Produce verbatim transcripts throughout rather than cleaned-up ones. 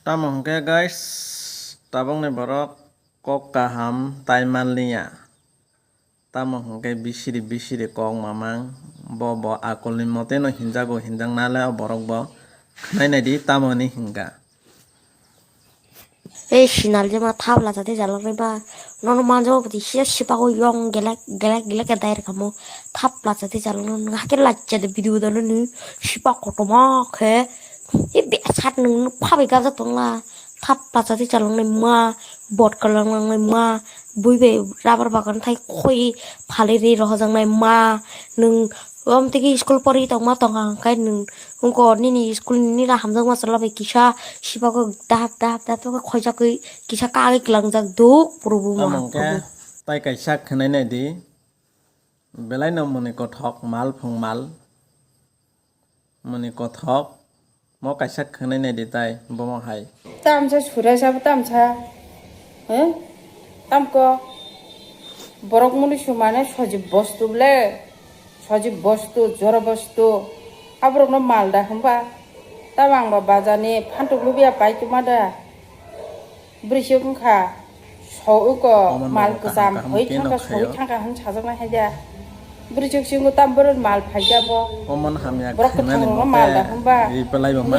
Tamo hwnkhe guys, tabukni borok kok kaham tai manliya. Tamo hwnkhe bisiri bisiri kok mamang, bo bo akolni moteno hinjago hinjaknale o borok bo khwnai naidi tamoni hinka. Ei sinal jema thap lacha tei jaloknai ba. Nono manjak bwtwi siya sipago yong gelek gelek gelek khe dai rwkha mo. Thap lacha tei jaloknai nwng hakhe lacha de video dano nini sipak kotorma khe. Ei besat nwng phabai gabjak tongla. Thap lacha tei jaloknai ma. Bot kwlangnai ma. Bui bai rubber bagan thai khoi phalwi ri rohojaknai ma. Nwng Om tigi school pori tongma tongkha hwnkhe nwng wngkor nini school nini ra hamjakma chwla bai kisa sibago dahap dahap dahap khe khoijakgwi kisa kagwi kwlangjak duk purubuma. Tamo hwnkhe tai kaisa khwnai naidi, belaino muni kothok mal phung mal, muni kothok. Mo kaisa khwnai naidi tai bomo hai. Tamsa Suresh abo tamsa. He? Tamko. Borok muli sumane sojib bostu ble. Sojib bostu, joro bostu. Aborokno mal da hwnba. Tamo ang ba bajani phantuk lubya pai tuma da. Bwrwi se wngkha, so uko mal kwcham hoi thangkha, soi thangkha hwn sajaknai hai da. Bwrwi se wngkha tam borok mal phaikya bo. Borok kwthang rokno mal da hwnba.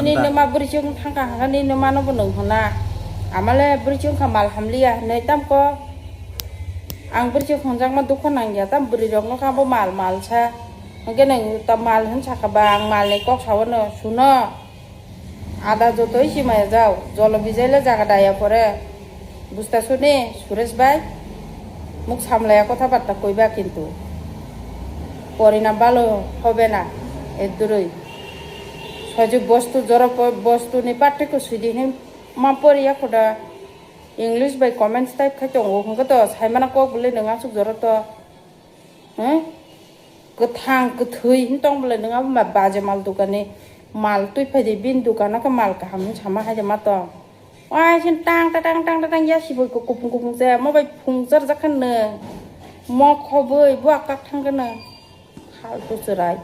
Nini nima bwrwi se wngkha thangkha hwnka nini nima no bo nwng hwna. Amale bwrwi se wngkha mal hamliya hwnwi tamko. Ang bwrwi se hwnjakma dukha nangya tam bwrwi rokno kha bo mal mal sa. Hwnkhe nwng tam mal hwn sakha ba ang mal ni kok sawano suno. Ada jotoi simaya jao, jolo bijai le jaga daya pore. Busta suni, Suresh bai, muk samlaya kotha batta koiba kintu. Porina balo hobe na, eduroi. Soji bostu joro po-, bostu ni pattiko sidi hin ma poriya koda. English bai comments type khai tongo, hwnkhe to saimana kok bwle nwng asuk joro to. Hmm? Kwthang kwthwi hin tong bwle nwng abo ma baje mal dukani mal twi phai di bini dukano khe mal kaham hin sama hai de ma tong. Wai sin tang ta tang tang ta tang ya si boi kupung kupung se mo bai phung char jak khan nwng mo khoboi bo akak thang khe nwng. Haltu chwrai.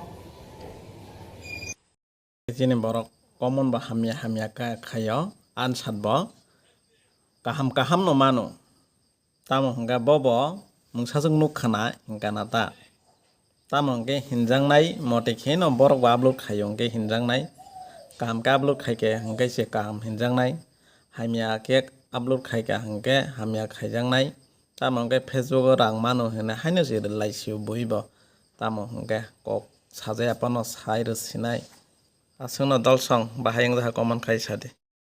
Chini borok common bo hamya hamya kha khaio ansat bo kaham kaham no mano. Tamo hwnkhe bobo mungsaswk nuk khna hwnkha na ta. Tamo hwnkhe hinjaknai moti kheno borok bo upload khaio hwnkhe hinjaknai. Kaham khe upload khaikhe hwnkhe se kaham hinjaknai. Hamya khe upload khaikha hwnkhe hamya khaijaknai. Tamo hwnkhe Facebook o rang mano hinwi haino se rwlai sio bui bo. Tamo hwnkhe kok sajaya phano sai rw sinai. Aswkno dolsong bahai wngjakha comment khai sadi.